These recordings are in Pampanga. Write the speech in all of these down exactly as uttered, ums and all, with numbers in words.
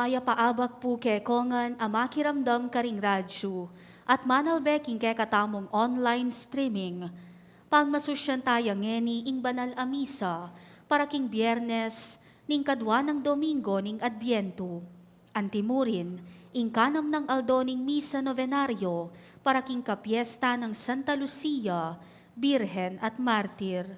Mayap a abak pu kekongan a makiramdam karing radyu at manalbe king kekatamung online streaming. Pagmasusyan taya ngeni ing banal a misa para king Biyernes ning kadwa nang Domingo ning Adbiyentu. Antimurin, ing kanam nang aldo ning misa novenario para king kapyesta nang Santa Lucia, Birhen at Martir.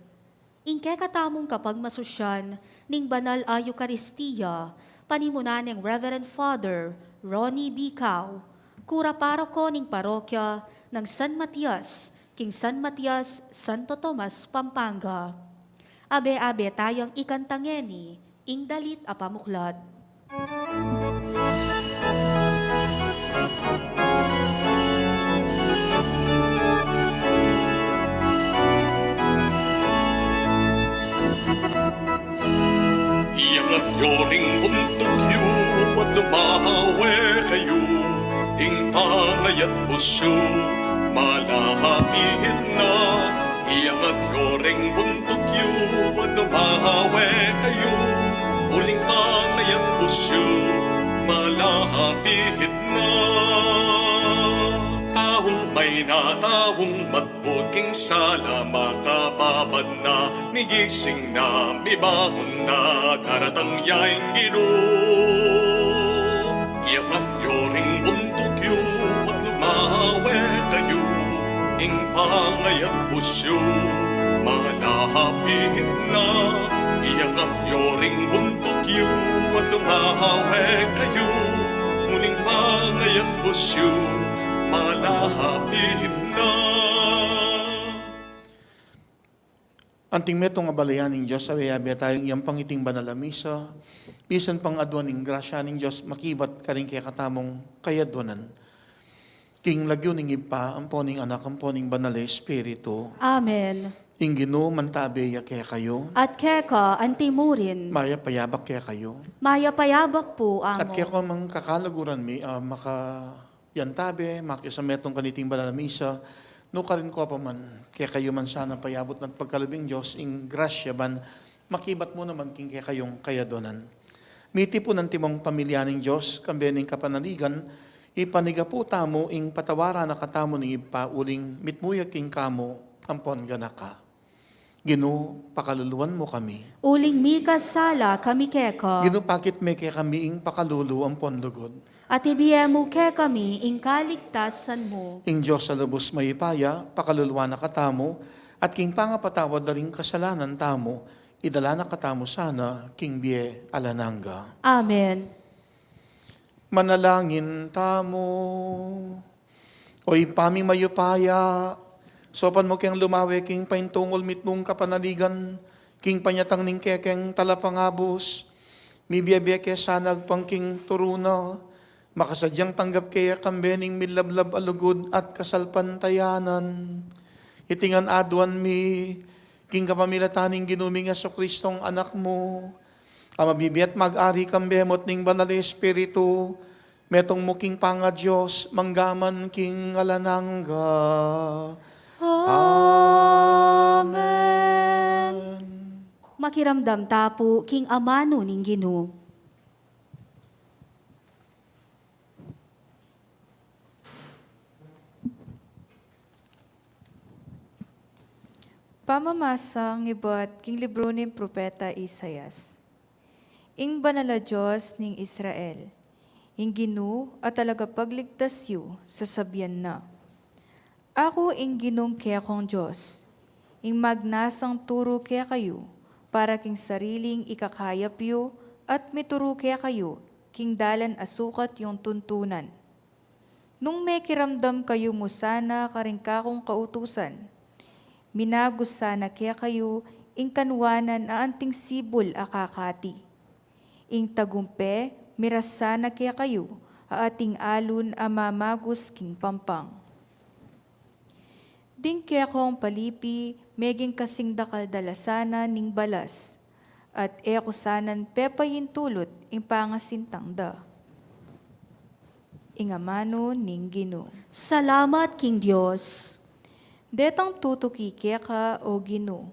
Ing kekatamung kapagmasusyan ning banal a Eukaristia, panimunan neng Reverend Father Ronnie D. Cao, kura paroko ning parokya nang San Matias, king San Matias, Santo Tomas, Pampanga. Abe-abe tayang ikanta ngeni ing dalit a pamuklat. Iyangat yo ring buntuk yu at lumawe kayu, ing pangayat busyu malapit na. Iyangat yo ring buntuk yu at lumawe kayu, uling pangayat busyu malapit na. Taung mayna, taung matbud, king sala makababad na, migising na, mibangun na, daratang ya ing Ginu. Iyangat yo ring buntuk yu at lumawe kayu, ing pangayat busyu malapit na. Iyangat yo ring buntuk yu at lumawe kayu, uling pangayat busyu malapit na. Anting metung a balayan ning Dios, abe-abe tayang iyampang iting banal a misa, misan pang aduan ing grasya ning Dios makibat karing kekatamung kayaduanan. King lagyu ning Ibpa, ampo ning Anak, ampo ning Banal a Espiritu. Amen. Ing Ginu mantabe ya kekayu. At keka antimurin. Mayap a abak kekayu. Mayap a abak pu, Amo. At keko mang kakaluguran mi, ah, maka- yan tabe, makisametung kaniting banal a misa, nukarin ko pa man, kekayu man sana payabut na at pagkalub ning Dios ing grasya ban makibat mu naman king kekayung kayaduanan. Mitipun antimong pamilya ning Dios, kambe ning kapanaligan, ipanyawad tamu ing patawaran na katamu ning Ibpa uling mitmu ya king kamu ampon ganaka. Ginu, pakaluluan mu kami. Uling mikasala kami keka. Ginu, pakit me kekami ing pakalulu ampon lugud. At ibie mu kekami ing kaligtasan mu. Ing Dios a lubus mayupaya, pakaluluan na katamu, at king pangapatawad da ring kasalanan tamu, idala na katamu sana king bie alang angga. Amen. Manalangin tamu. O Ibpa ming mayupaya, saupan mu keng lumawe king paintungul mitmung kapanaligan, king panyatang ning kekeng talapangabus, mibie-bie ke sana agpang king turu na, makasadyang tanggap ke ya kambe ning milablab a lugud at kasalpantayanan. Iti ngan aduan mi, king kapamilatan ning Ginu ming Jesucristong Anak mu, a mabibie at mag-ari kambe mu at ning Banal a Espiritu, metung mu king pangaDios, mangga man king alang angga. Amen. Makiramdam ta pu king amanu ning Ginu. Pamamasa ngibat king libru ning propeta Isaias. Ing Banal a Dios ning Israel, ing Ginu a talagapagligtas yu, sasabian na: Aku ing Ginung kekong Dios, ing magnasang turu kekayu para king sariling ikakayap yu, at mituru kekayu king dalan a sukat yung tuntunan. Nung mekiramdam kayu mu sana karing kakung kautusan, minagus sana kekayu ing kanwanan a anting sibul a kakati. Ing tagumpe miras sana kekayu a ating alun a mamagus king pampang. Ding kekong palipi meging kasing dakal da la sana ning balas, at e ku sanan pepaintulut ing pangasintang da. Ing amanu ning Ginu. Salamat king Dios. Detang tutuki keka, O Ginu,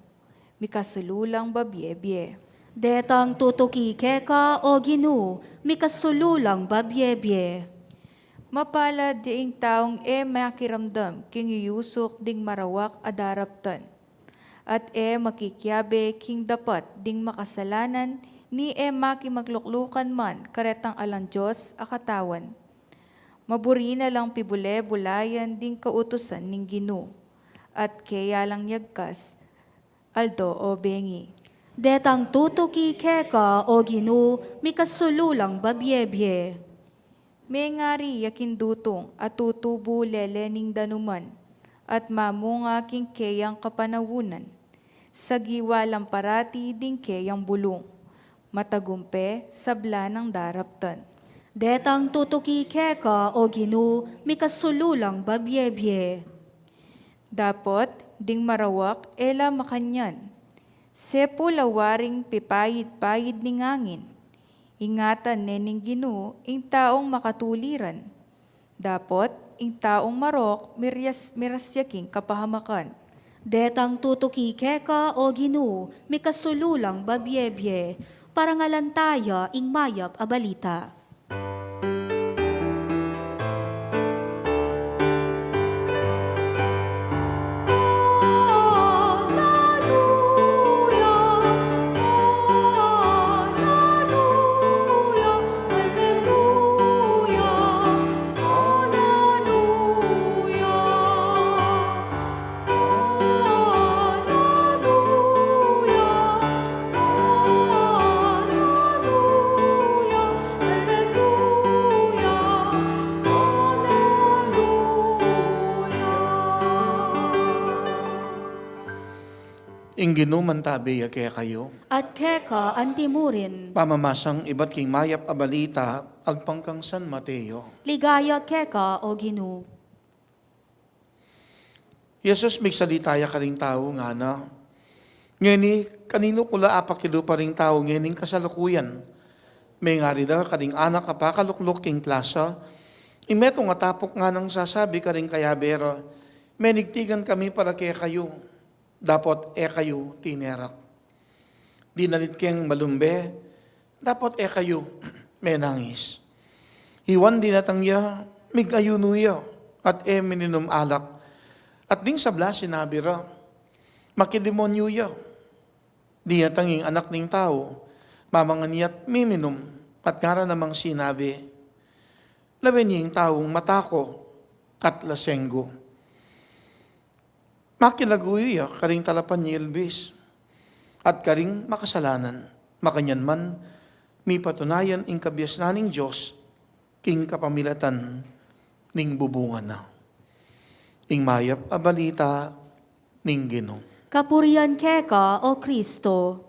mikasulu lang babie-bie. Detang tutuki keka, O Ginu, mikasulu lang babiebie. Mapalad ya ing taung e makiramdam king yuyusuk ding marawak a daraptan, at e makikiabe king dapat ding makasalanan, ni e makimagluklukan man karetang alang Dios a katawan. Maburi na lang pibule-bulayan ding kautusan ning Ginu, at keya lang yagkas aldo o bengi. Detang tutuki keka, O Ginu, mikasulu lang babiebie. Mengari ya king dutung a tutubu lele ning danuman, at mamunga king keyang kapanaunan. Sagiwa lang parati ding keyang bulung, matagumpe sabla nang daraptan. Detang tutuki keka, O Ginu, mikasulu lang babiebie. Dapot ding marawak e la makanyan, sepul a waring pipayid-payid ning angin. Ingatan ne ning Ginu ing taung makatuliran. Dapot ing taung marok miras-, mirasya king kapahamakan. Detang tutuki keka, O Ginu, mikasulu lang babiebie. Parangalan taya ing mayap a balita. Ing Ginu mantabi ya kekayu. At keka antimurin. Pamamasang ibat king mayap a balita agpang kang San Mateo. Ligaya keka, O Ginu. Jesus migsalita ya karing tau, ngana: Ngeni, kaninu ku la apakilupa ring tau ngening kasalukuyan? Mengari da karing anak a pakalukluk king plasa, ing metung a tapuk nganang sasabi karing kayabe ra, "Menigtigan kami para kekayu," dapot e kayu tinerak. Dinalit keng malumbe, dapot e kayu menangis. Iwan dinatang ya, mig-ayunu ya, at e mininum alak. At ding sabla sinabi ra, "Makidemonyu ya." Dinatang ing Anak ning Tau, mamangan ya't miminum, at ngara namang sinabi, "Lawen ye ing taung matako at lasenggu." Makilaguyu ya karing talapanyilbis at karing makasalanan. Makanyan man, mipatunayan ing kabiasnan ning Dios king kapamilatan ning bubungan na. Ing mayap a balita ning Ginu. Kapurian keka, O Kristo.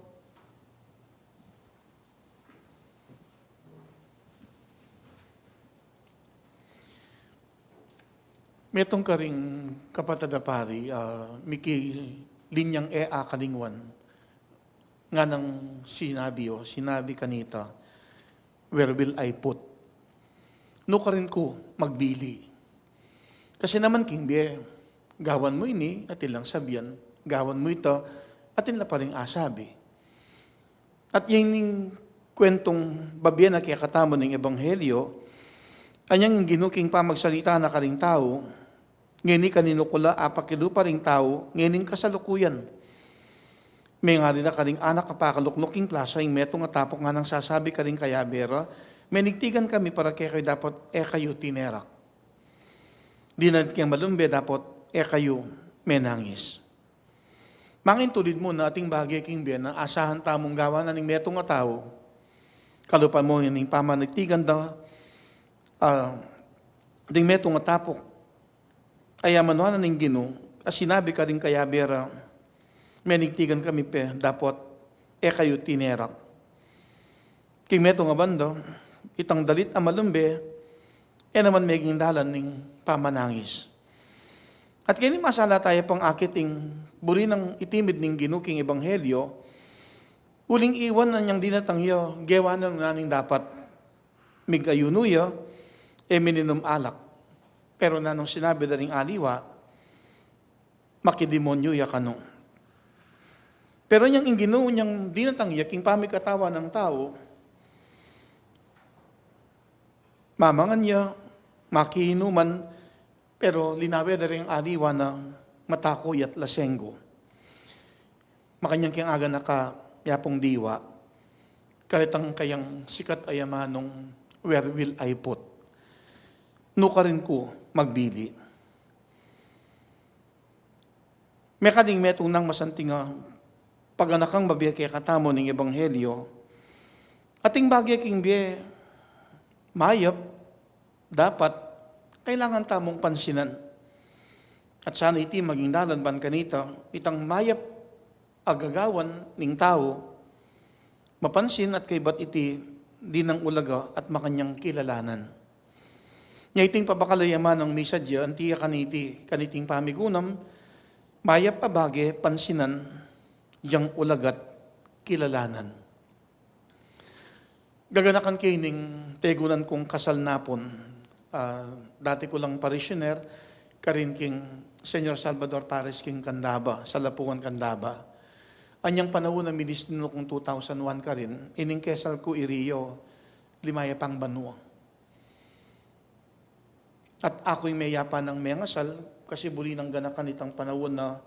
Metung karing kapatad a pari, ah, miki linyang e akalingwan. Nganang sinabi, o, sinabi kanita, "Where will I put?" Nu karin ku magbili? Kasi naman king bie, gawan mu ini, atin lang sabian, gawan mu ita, atin la pa ring asabi. At ing kuentong babie na kekatamu ning ebanghelyo, anyang ing Ginu king pamagsalita na karing tau, "Ngeni, kaninu ku la apakilupa ring tau ngening kasalukuyan?" Mengari da karing anak a pakalukluk king plasa, ing metung a tapuk nganang sasabi karing kayabe ra, "Menigtigan kami para kekayu," dapot e kayu tinerak. Dinalit keng malumbe, dapot e kayu menangis. Mangintulid mu na ating bage king bie na asahan tamung gawan na ning metung a tau. Kalupa mu ning pamanigtigan da, ah, ding metung a tapuk. Aya manuan na ning Ginu a sinabi karing kayabe ra, "Menigtigan kami pe, dapot e kayu tinerak." King metung a banda, itang dalit a malumbe, e naman meging dalan ning pamanangis. At keni masala taya pang akit ing buri nang itimid ning Ginu king ebanghelyo, uling iwan na niyang dinatang ya, gewa na ning dapat. Mig-ayunu ya, e mininum alak. Pero nanung sinabi da ring aliwa, "Makidemonyu ya kanu." Pero inyang ing Ginu, inyang dinatang ya king pamikatawan ning tau, mamangan ya, makiinuman, pero linawe da ring aliwa na mata ku ya't laseng ku. Makanyan keng aganaka ya pung diwa, karetang kayang sikat a yamanung, "Where will I put?" Nukarin ku magbili? Mekad ing metung nang masanting a paganakang mabie kekatamu ning ebanghelyo, ating bage king bie mayap, dapat, kailangan tamung pansinan. At sana iti maging dalan ban kanita, itang mayap a gagawan ning tau, mapansin at kaybat iti dinang ulaga at makanyang kilalanan. Nya iting pabakal a yamanung misa dia, anti ya kaniti, kaniting pamigunam, mayap a bage pansinan, yang ulaga't kilalanan. Gaganakan ke ining tegunan kung kasal napun, ah, dati ku lang parishioner, karin king Señor Salvador Parish king Candaba, Salapungan, Candaba. Anyang panaun a minis tinu kung two thousand one karin, ining kesal ku i Rio, lima ya pang banua. At aku ing meyapan nang mengasal, kasi buri nang ganakan itang panaun na,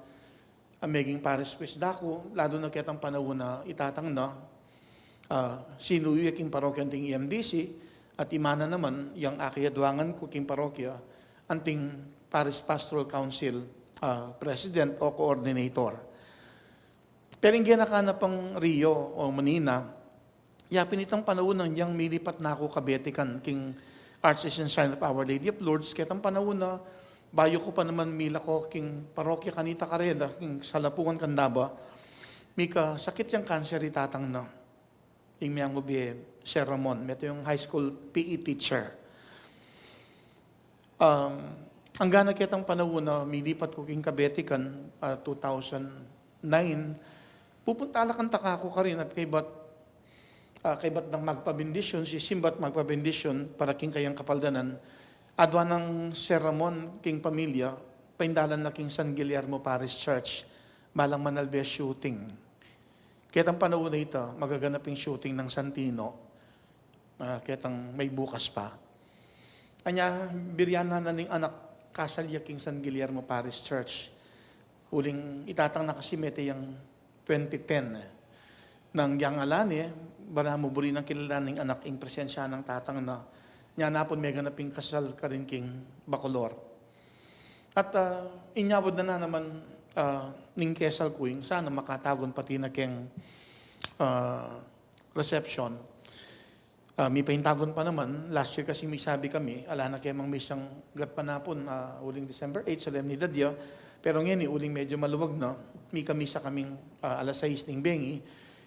ah, meging parish priest da ku, lalu na ketang panaun na itatang na, ah, sinuyu ya king parokya anting E M D C, at imana naman yang akayadwangan ku king parokya anting Parish Pastoral Council, ah, President o Coordinator. Pero ing genaka na pang Rio o Manila, yapin itang panaun nang yang milipat na ku Kabetikan king Archdiocese Shrine of Our Lady of Lourdes, ketang panaun na bayu ku pa naman milako king parokya kanita karela, king Salapungan, Candaba, mikasakit yang kanser i tatang na. Ing miyang ubie, Sir Ramon, meto yang high school P E teacher. Um, anggang na ketang panaun na milipat ku king Kabetikan, ah, two thousand nine, pupunta la kanta kaku karin at kaybat, ah, kaybat nang magpabendisyun, sisimba't magpabendisyun para king kayang kapaldanan, adwan nang Sir Ramon king pamilya, paindalan na king San Guillermo Parish Church, balang manalbe shooting. Ketang panaun na ita, magaganap ing shooting nang Santino. Ah, ketang may bukas pa. Anya, birian na na ning anak, kasal ya king San Guillermo Parish Church. Uling itatang na kasi mete yang twenty ten. Nang yang alani, balamu buri nang kilala ning anak ing presensya nang tatang na. Nya napun meganap ing kasal karin king Bacolor. At, ah, inyawad na na naman, ah, ning kesal ku ing sana makatagun pati na keng, ah, reception. Ah, mipaintagun pa naman, last year kasi misabi kami, ala na kemang misang gatpanapun, ah, uling December eight, solemnidad ya. Pero ngeni, uling medyo maluwag na, mikamisa kaming, ah, alas sais ning bengi.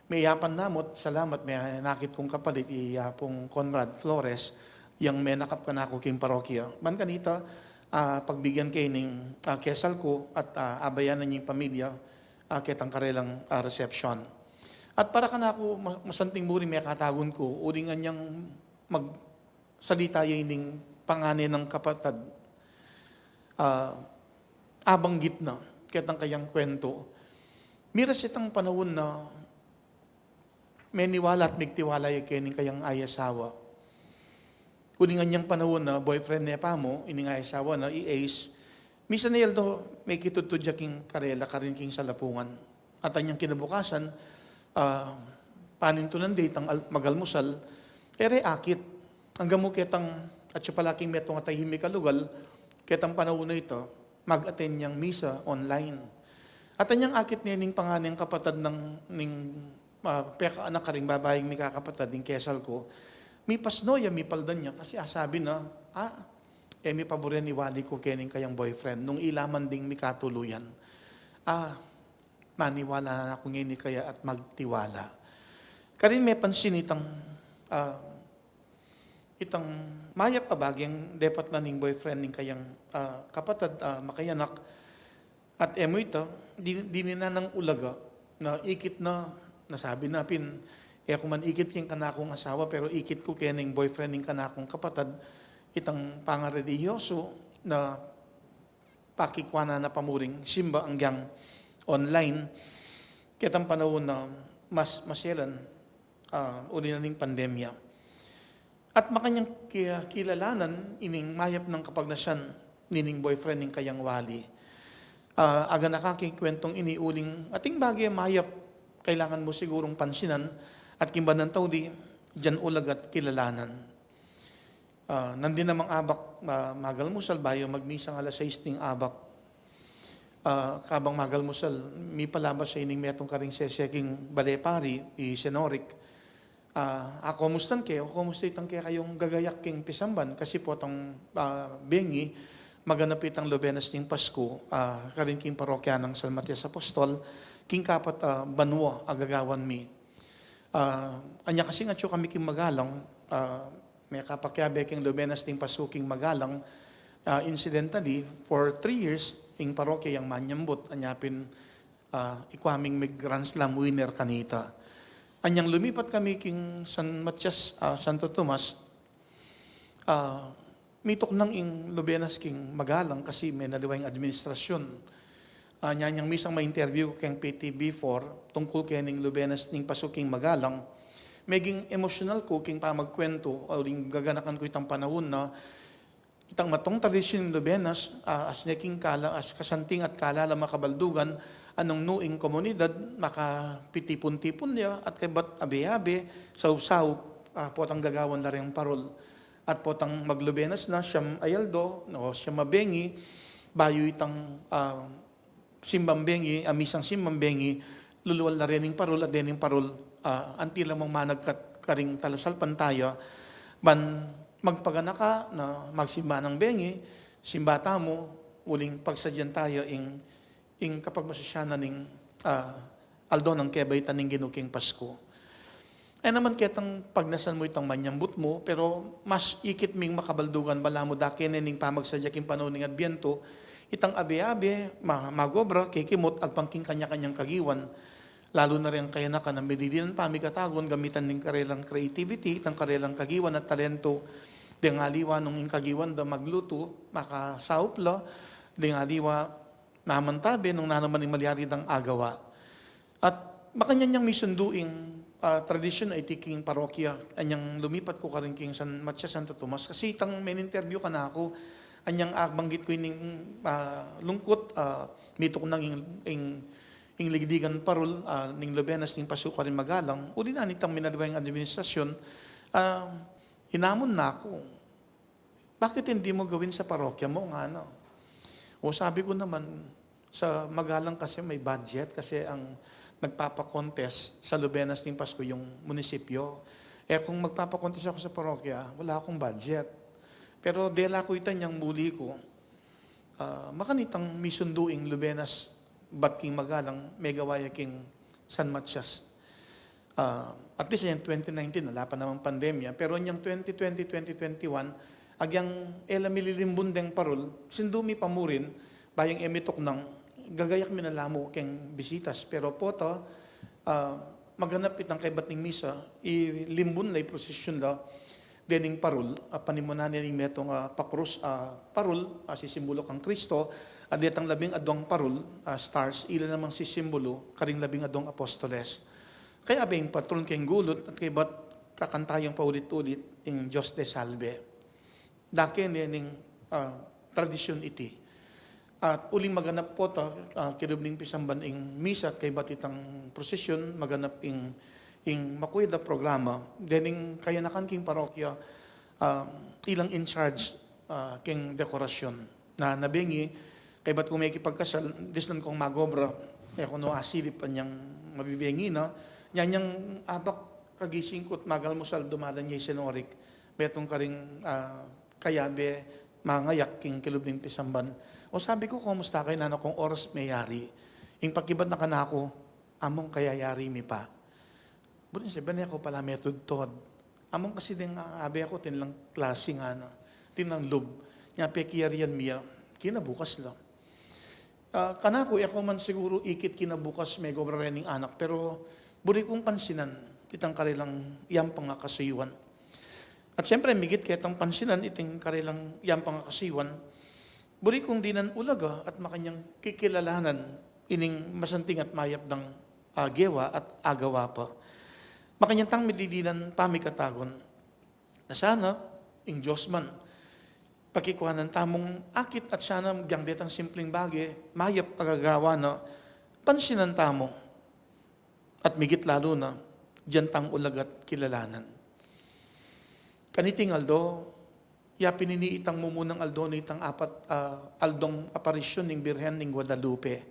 Meyapan namu, salamat, menakit kung kapalit, i Apung Conrad Flores, yang menakap kanaku king parokya. Ban kanita, ah, pagbigyan ke ning, ah, kesal ku at, ah, abayan na ing pamilya, ah, ketang karelang, ah, reception. At para kanaku, ma-, masanting buri mekatagun ku, uling anyang magsalita ya ining pangane nang kapatad, ah, abanggit na, ketang kayang kwento. Miras itang panaun na meniwala at migtiwala ya kening kayang ayasawa. Uling anyang panaun na boyfriend ne pamu, ining ayasawa na, i Ace, misan ne aldo, mekitudtud ya king karela karin king Salapungan. At anyang kinabukasan, ah, panintunan de itang al-, magalmusal, e re akit. Anggang mu ketang, atyu pala king metung a tahimik a lugal, ketang panaun na ita, mag-attend yang misa online. At anyang akit ne ning panganeng kapatad nang, ning, ah, pekaanak karing babaing mikakapatad, ing kesal ku, mipasno ya, mipaldan ya, kasi asabi na, ah, e mi paburen i wali ku kening kayang boyfriend, nung ila man ding mikatuluyan. Ah, maniwala na ku ngeni kaya at magtiwala. Karin mepansin itang, ah, itang mayap a bage yang depat na ning boyfriend ning kayang, ah, kapatad, ah, makayanak. At e mu ita, di, dininan nang ulaga, na ikit na, nasabi na pin, e ku man ikit king kanakung asawa, pero ikit ku kening boyfriend ning kanakung kapatad, itang pangarelihiyosu na pakikua na na pamuring simba anggang online. Ketang panaun na mas maselan, ah, uli na ning pandemya. At makanyang ki-, kilalanan ining mayap nang kapagnasan nining boyfriend ning kayang wali. Ah, aganaka king kwentong ini uling ating bage mayap, kailangan mu sigurung pansinan at king bandang tauli, dinan ulag at kilalanan. Ah, nandin namang abak, ah, magalmusal bayu magmisang alas sais ning abak. Ah, kabang magalmusal, mipalabas ya ining metung karing sese king bale pari, i Senorik. Ah, aku mustan ke, aku musta itang kekayung gagayak king pisamban, kasi potang, ah, bengi, maganap itang lubenas ning Pasku, ah, karin king parokya nang San Matias Apostol, king kapat, ah, banua a gagawan mi. Ah, anya kasi ngatsu kami king Magalang, ah, mekapakiabe king lubenas ning Pasku king Magalang, ah, incidentally, for three years, ing parokya yang manyambut, anya pin, ah, ikwa ming mig Grand Slam winner kanita. Anyang lumipat kami king San Matias, ah, Santo Tomas, ah, mituknang ing lubenas king Magalang kasi menaliwa ing administrasyun. Ah, nyanyang misang ma-interview ku keng P T V four tungkul kening lubenas ning Pasku king Magalang, meging emosyonal ku king pamagkwentu, uling gaganakan ku itang panaun na itang matung tradisyun ning lubenas, ah, as ne king kala-, as kasanting at kalala makabaldugan, a nung nu ing komunidad makapitipun-tipun ya at kaybat abe-abe, saup-saup, ah, potang gagawan la reng parul. At potang maglubenas na siyam a aldo, o siyam a bengi, bayu itang, ah, simbang bengi, a misang simbang bengi, lulual la rening parul, at dening parul, ah, anti la mang managkat karing talasalpantaya, ban magpaganaka na magsimba nang bengi, simba tamu, uling pagsadyan taya ing, ing kapagmasasyanan ning, ah, aldo nang kebaitan ning Ginu king Pasku. Ay naman ketang pagnasan mu itang manyambut mu, pero mas ikit ming makabaldugan balamu dake ne ning pamagsadya king panaun ning Adbyento, itang abe-abe, ma-, magobra, kikimut, agpang king kanya-kanyang kagiwan. Lalu na reng kayanakan a madidinan pamikatagun, gamitan ning karelang creativity, itang karelang kagiwan at talento, deng aliwa nung ing kagiwan da maglutu, makasaup la, deng aliwa naman tabe nung nanu man ing malyari dang agawa. At makanyan yang misundu ing, ah, tradisyun a iti king parokya, anyang lumipat ku karin king San Matias Santo Tomas. Kasi itang men-interview kanaku, anyang agbanggit ku ining, ah, lungkut, ah, mituknang ing, ing, ing ligdigan parul, ah, ning lubenas ning Pasku karin Magalang. Uli na nitang minaliwa ing administrasyun, ah, inamun na ku. "Bakit hindi mo gawin sa parokya mo?" ngana. O, sabi ku naman, sa Magalang kasi may budget kasi ang nagpapa-contest sa lubenas ning Pasku yung munisipyo. Eh, kung magpapa-contest ako sa parokya, wala akong budget. Pero dela ku ita nyang muli ku, ah, makanitang misundu ing lubenas bat king Magalang, megawa ya king San Matias. Ah, at least, inyang twenty nineteen, ala pa namang pandemya, pero inyang twenty twenty, twenty twenty-one, agyang e la mililimbun deng parul, sindu mi pa mu rin, ba yang e mituknang, gagayak mi na la mu keng bisitas, pero pota, ah, maganap itang kaybat ning misa, ilimbun la, iprosesyon la, dening parul, a panimunan ne ning metung a pakrus a parul, a sisimbulu kang Kristo, at detang labing adwang parul, a stars, ila namang sisimbulu karing labing adwang apostoles. Kaya abe ing patron keng gulut at kaybat kakanta yang paulit-ulit ing Dios te salve. Dake ne ning, ah, tradisyun iti. At uling maganap pota, ah, kilub ning pisamban ing misa at kaybat itang prosesyon, maganap ing, ing makuid a programa. Dening kayanakan king parokya, ah, ilang in charge, ah, king dekorasyon. Na, na bengi, kaybat kung mekipagkasal, disnan kung magobra, e ku no asilip anyang mabibengi na, nyanyang abak kagising ku't magalmusal dumalan ya i Senorik, metung karing, ah, kayabe, mangayak king kilub ning pisamban. O, sabi ku, "Kumusta kayu?" ngana kung oras meyari. Ing pakibat na kanaku, "Among kayayari mi pa." Buri nang sabian, e ku pala metudtud. Among kasi deng, ah, abe ku, atin lang klase ngana, atin lang lub. Nya pekiyarian mi ya, kinabukas la. Ah, kanaku, e ku man siguru ikit kinabukas megobra reng anak, pero buri kung pansinan itang karelang yampang a kasuyuan. At siyempre, migit ketang pansinan iting karelang yampang a kasuyuan, buri kung dinan ulaga at makanyang kikilalanan ining masanting at mayap dang agewa at agawa pa. Makanyan tang mililinang pamikatagun na sana ing Dios man pakikuanan tamung akit at sana agyang detang simpleng bage, mayap a gagawa na, pansinan tamu. At migit lalu na, dinan tang ulaga at kilalanan. Kaniting aldo, ya pinili itang mumunang aldo nitang apat, ah, aldong aparisyun ning Birhen ning Guadalupe.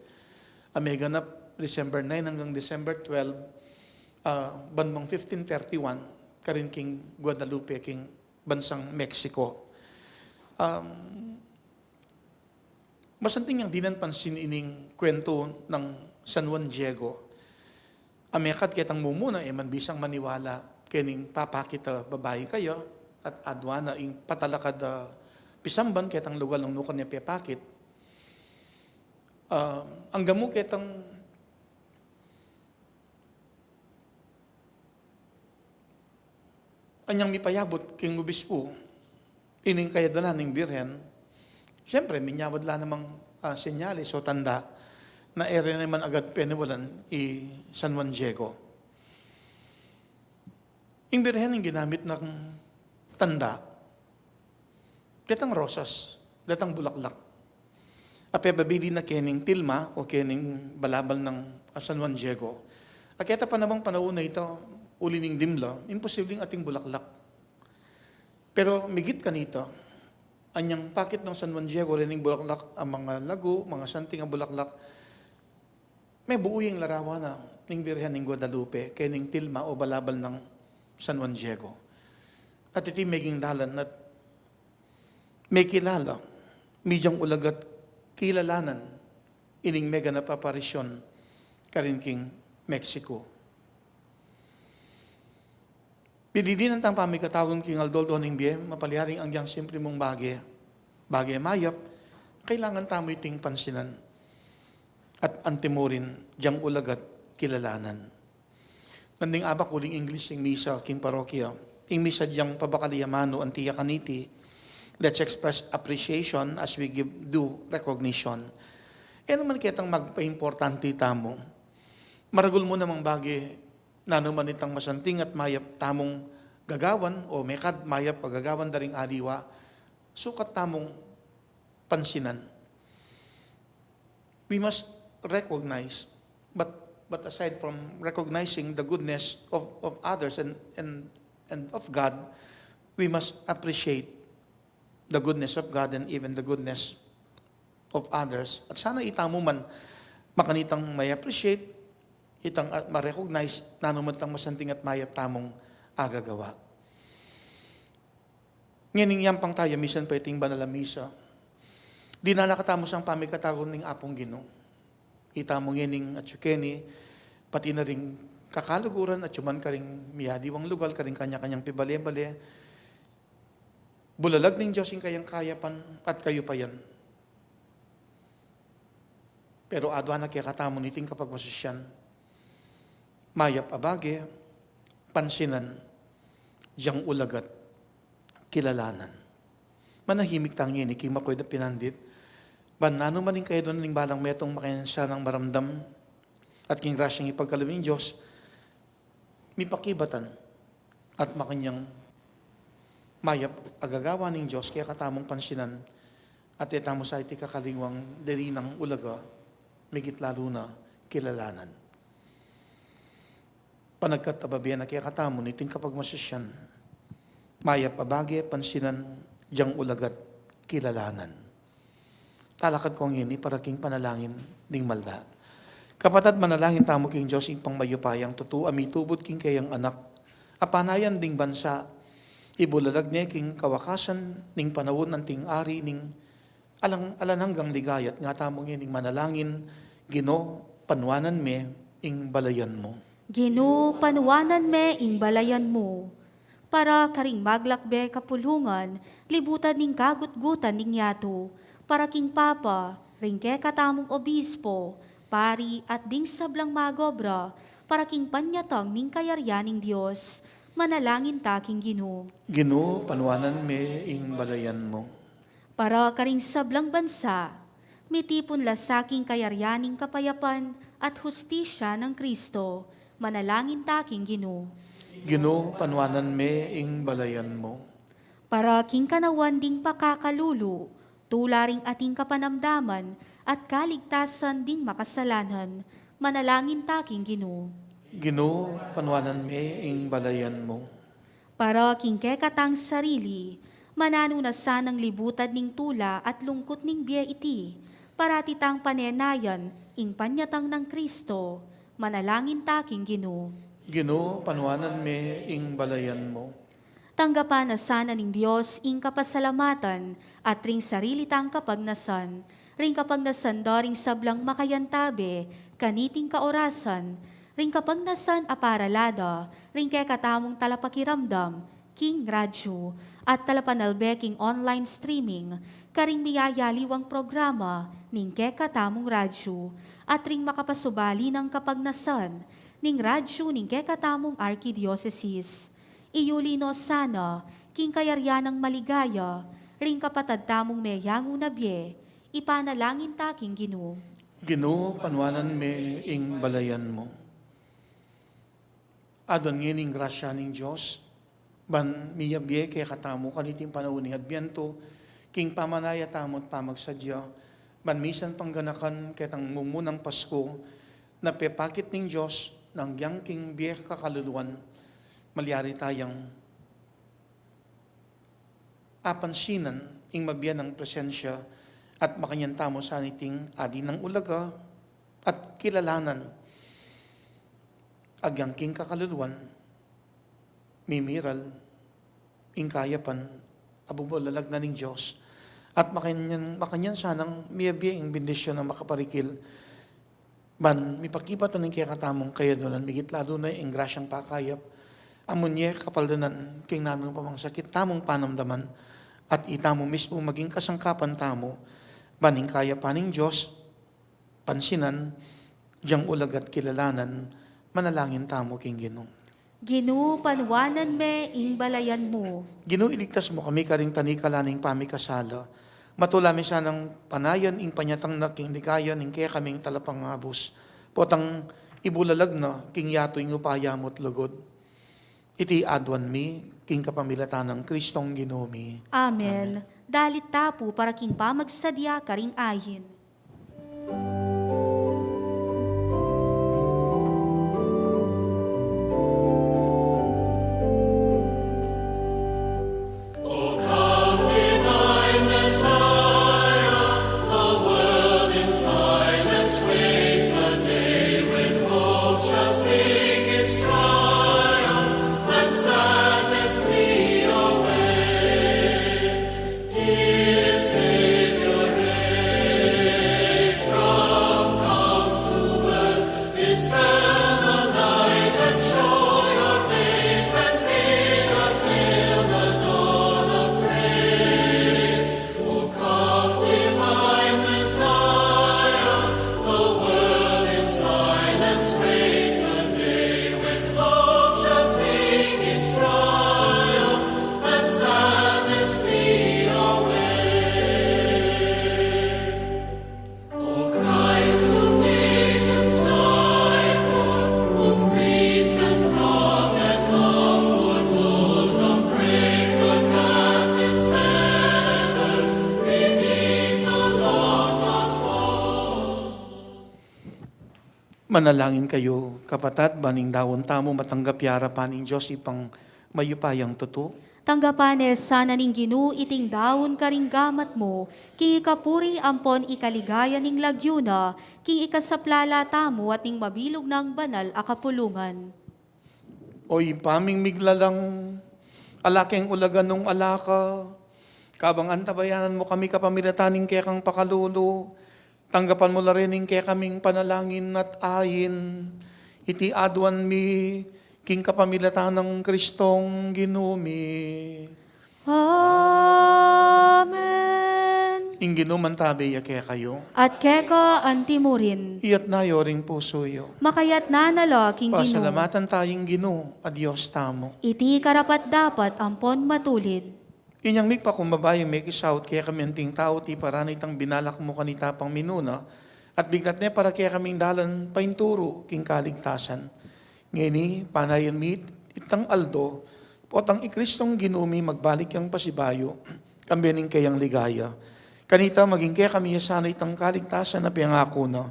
A meganap December nine hanggang December twelve, ah, ban mang fifteen thirty-one, karin king Guadalupe, king bansang Mexico. Um, Masanting yang dinan pansin ining kuwentu nang San Juan Diego. A mekad ketang mumuna, e man bisang maniwala kening papakit a babai kaya, at adwa na ing patalakad a pisamban ketang lugal nung nukan ya pepakit. Ah, anggamu ketang anyang mipayabut king obispu ining kayadwanan ning Birhen, siyempre, minyawad la namang, ah, senyales o tanda na e re naman agad peniwalan i San Juan Diego. Ing Birhen ing ginamit nang tanda, detang rosas, detang bulaklak. A pepabili na kening tilma o kening balabal nang, ah, San Juan Diego. A keta pa namang panaun a ita, uli ning dimla, imposibleng ating bulaklak. Pero migit kanita, anyang pakit nang San Juan Diego, rening bulaklak, a mangalagu, mangasanting a bulaklak, mebuu ya ing larawan na ning Birhen ning Guadalupe, kening tilma o balabal nang San Juan Diego. At iti meging dalan at mekilala mi diyang ulaga at kilalanan ining meganap a aparisyun karin king Mexico. Pilinan tang pamikatagun king aldo-aldo ning bie, mapalyaring agyang simple mung bage, bage mayap, kailangan tamu iting pansinan at antimurin diyang ulaga at kilalanan. Nanding abak uling English ing misa king parokya. Ing misa diyang pabakal ya manu anti ya kaniti, "Let's express appreciation as we give due recognition." E naman ketang magpaimportante tamu. Maragul mu namang bage, nanu man itang masanting at mayap tamung gagawan o mekad mayap a gagawan da ring aliwa, sukat tamung pansinan. We must recognize, but, but aside from recognizing the goodness of, of others and, and, and of God, we must appreciate the goodness of God and even the goodness of others. At sana itamu man makanitang ma-appreciate, itang, ah, ma-recognize, nanu man itang masanting at mayap tamung agagawa. Ngening yampang taya misan pa iting banal a misa, dinan na katamu sang pamikatagun ning Apung Ginu. Itamu ngening atyu keni, pati na ring kakaluguran, atyu man karing miyaliwang lugal, karing kanya-kanyang pibale-bale, bulalag ning Dios ing kayang kayapan at kayupayan. Pero adwan na kekatamu niting kapagmasusyan, mayap a bage, pansinan, diyang ulaga at kilalanan. Manahimik tang ini king makuid a pinandit, ban nanu man ing kayadwanan ning balang metung makanyan sanang maramdam, at king grasyang ipagkalub ning Dios, mipakibatan at makanyang mayap a gagawa ning Dios kekatamung pansinan, at e tamu sa iti kakalingwang diri nang ulaga, migit lalu na kilalanan. Panagkat a babie na kekatamu niting kapagmasusyan, mayap a bage, pansinan, diyang ulaga at kilalanan. Talakad ko ngeni para king panalangin ding malda. Kapatad, manalangin tamu king Dios Ibpang mayupayang tutu a mitubud king kayang Anak a panayan ding bansa, ibulalag ne king kawakasan ning panaun anting ari ning alang, alang anggang ligaya. Nga tamu ngening manalangin, Ginu, panuanan me ing balayan mu. Ginu, panuanan me ing balayan mu. Para karing maglakbe kapulungan, libutan ning kagutgutan ning yatu, para king Papa, ring kekatamung obispo, pari at ding sablang magobra, para king panyatang ning kayarian ning Dios, manalangin ta king Ginu. Ginu, panuanan me ing balayan mu. Para karing sablang bansa, mitipun la sa king kayarian ning kapayapan at hustisya nang Kristo. Manalangin ta king Ginu. Ginu, panuanan me ing balayan mu. Para king kanawan ding pakakalulu, tula ring ating kapanamdaman at kaligtasan ding makasalanan, manalangin ta king Ginu. Ginu, panuanan me ing balayan mu. Para king kekatang sarili, mananu na sanang libutan ning tula at lungkut ning bie iti, parati tang panenayan ing panyatang nang Kristo, manalangin ta king Ginu. Ginu, panuanan me ing balayan mu. Tanggapan na sana ning Dios ing kapasalamatan at ring sarili tang kapagnasan, ring kapagnasan da ring sablang makayantabe kaniting kaorasan, ring kapagnasan a parala da ring kekatamung talapakiramdam king radyu at talapanalbe king online streaming, karing miyayaliwang programa ning kekatamung radyu, at ring makapasubali nang kapagnasan ning radyu ning kekatamung arkidiosesis. Iyuli no sana king kayarian nang maligaya ring kapatad tamung meyangu na bie, ipanalangin ta king Ginu. Ginu, panuanan me ing balayan mu. Aduan ngeni ing grasya ning Dios, ban miyabie kekatamu kaniting panaun ning Adbientu, king pamanaya tamu at pamagsadya, ban misan pang ganakan ketang mumunang Pasku, na pepakit ning Dios nang agyang king bie kakaluluan, malyari tayang apansinan ing mabie nang presensya at makanyan tamu saniting adi nang ulaga at kilalanan agyang king kakaluluan, mimiral ing kayapan a bubulalag na ning Dios, at makanyan, makanyan sanang miyabie ing bendisyon a makaparikil ban mipakibat na ning kekatamung kayaduanan, migit lalu na ing grasyang pakayap a munye kapaldanan king nanu pa mang sakit tamung panamdaman, at itamu mismu maging kasangkapan tamu ban ing kayapan ning Dios pansinan, agyang ulaga at kilalanan, manalangin tamu king Ginu. Ginu, panuanan me ing balayan mu. Ginu, iligtas mu kami karing tanikala ning pamikasala. Matula mi sanang panayan ing panyatang na king ligaya ning kekaming talapangabus. Potang ibulalag na king yatu ing upaya mu't lugud. Iti aduan mi king kapamilatan nang Kristong Ginu mi. Amen. Amen. Dalit ta pu para king pamagsadya karing ayin. O come, divine Messiah, the world in silence waits the day when hope shall sing its triumph and sadness flee away. Dear Savior, haste, come, come to earth, dispel the night and show your face, and bid us hail the dawn of grace. O come, divine Messiah, the world in silence waits the day when hope shall sing its triumph and sadness flee away. O Christ, whom nations sigh for, whom priest and prophet long foretold, come break the captive's fetters, redeem the long lost fold. Manalangin kayu, kapatad, ban ing daun tamu matanggap ya arapan ning Dios Ibpang mayupayang tutu. Tanggapan na sana ning Ginu iting daun karing gamat mu, king ikapuri ampon ikaligaya ning lagyu na, king ikasaplala tamu at ning mabilug nang banal a kapulungan. O Ibpa ming miglalang, ala keng ulaga nung ala ka, kabang antabayanan mu kami kapamilatan ning kekang pakalulu, tanggapan mu la reni ing kekaming panalangin at ain. Iti aduan mi king kapamilatan nang Kristong Ginu mi. Amen. Ing Ginu mantabe ya kekayu. At keka antimurin. Iyatna yu ring pusu yu. Makayatna na la king Ginu. Pasalamatan taya ing Ginu a Dios tamu. Iti karapat-dapat ampon matulid. Inyang migpakumbaba yang mekisaut kekami anting tau, tiparan na itang binalak mu kanita pang minuna, at biklat ne para kekaming dalan painturu king kaligtasan. Ngeni, panayan mi itang aldo, potang i Kristong Ginu mi magbalik yang pasibayu, kambe ning keyang ligaya. Kanita maging kekami ya sana itang kaligtasan a pengaku na.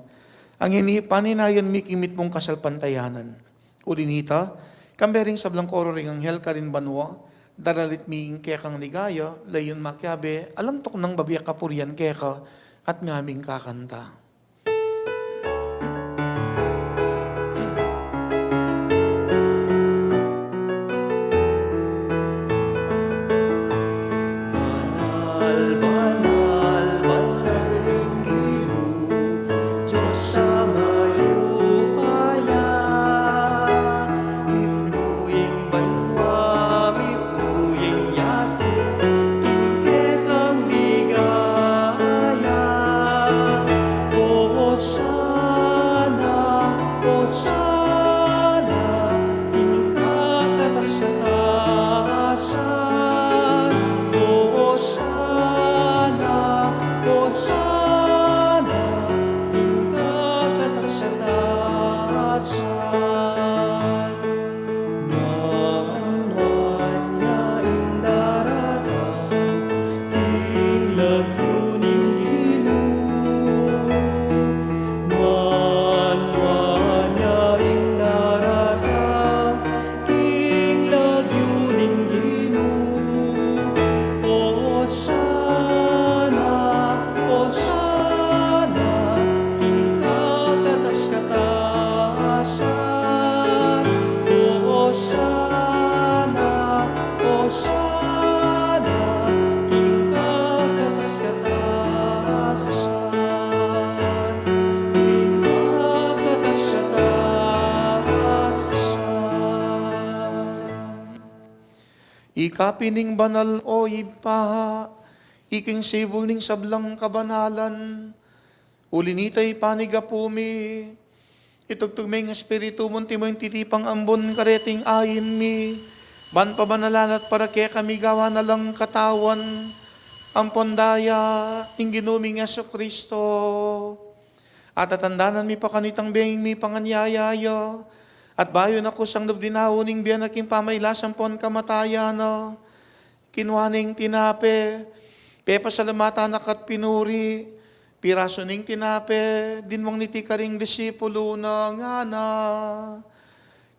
Ngeni, paninayan mi king mitmung kasalpantayanan. Uli nita, kambe ring sablang koro ring anghel karin banua, daralit mi ing kekang ligaya, layun makiabe alang tuknang babie kapurian keka, at ngaming kakanta. Banal, banal, banal ing Ginu, Dios a mayupaya. Mipnu ing banua, mipnu ing yatu, king kekang ligaya. Osana, Osana, king kakatas-katasan. Osana, Osana, king kakatas-katasan. Nuan, nuan ya ing daratang king lagyu ning Ginu. Nuan, nuan ya ing daratang king lagyu ning Ginu. Osana, Osana, king kakatas-katasan. Osana, Osana, king kakatas-katasan. Ika pin ing banal, o Ibpa, ika ing sibul ning sablang kabanalan. Uli nita, Ibpa, ning gapu mi, itugtug me ing Espiritu mu, antimo ing titipang ambun kareting ain mi, ban pabanalan na at para kekami gawan na lang katawan ampon daya ning Ginu ming Jesucristo. At tatandanan mi pa kanitang benging mipanganyaya ya, at bayu na kusang lub dinaun ing bie na king pamailas ampon kamatayan na, kinua ne ing tinape, pepasalamatan na ka't pinuri, pirasu ne ing tinape, dinwang niti karing disipulu na, ngana: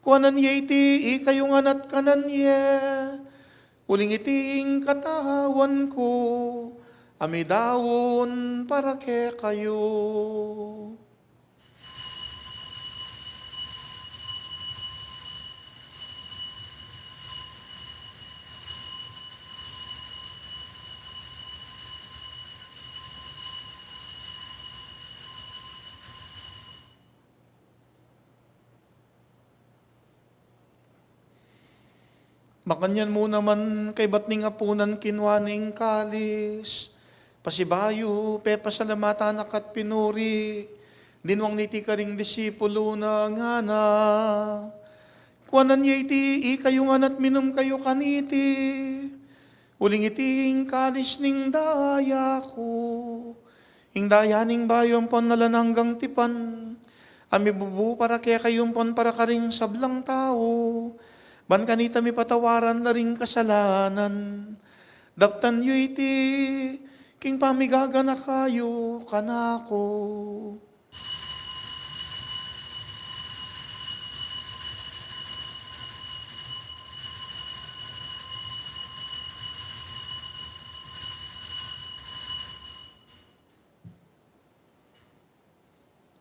Kuanan ye iti ikayu ngan at kanan ye, uling iti ing katawan ku, a midaun para kekayu. Makanyan mu naman, kaybat ning apunan, kinua ne ing kalis, pasibayu pepasalamatan na ka't pinuri, dinwang niti karing disipulu na, ngana: Kuanan ye iti ikayu ngan at minum kayu kaniti, uling iti ing kalis ning daya ku, ing daya ning bayu ampon alang anggang tipan, a mibubu para kekayu ampon para karing sablang tau, ban kanita mipatawaran la ring kasalanan. Daptan yu iti king pamigaganaka yu kanaku.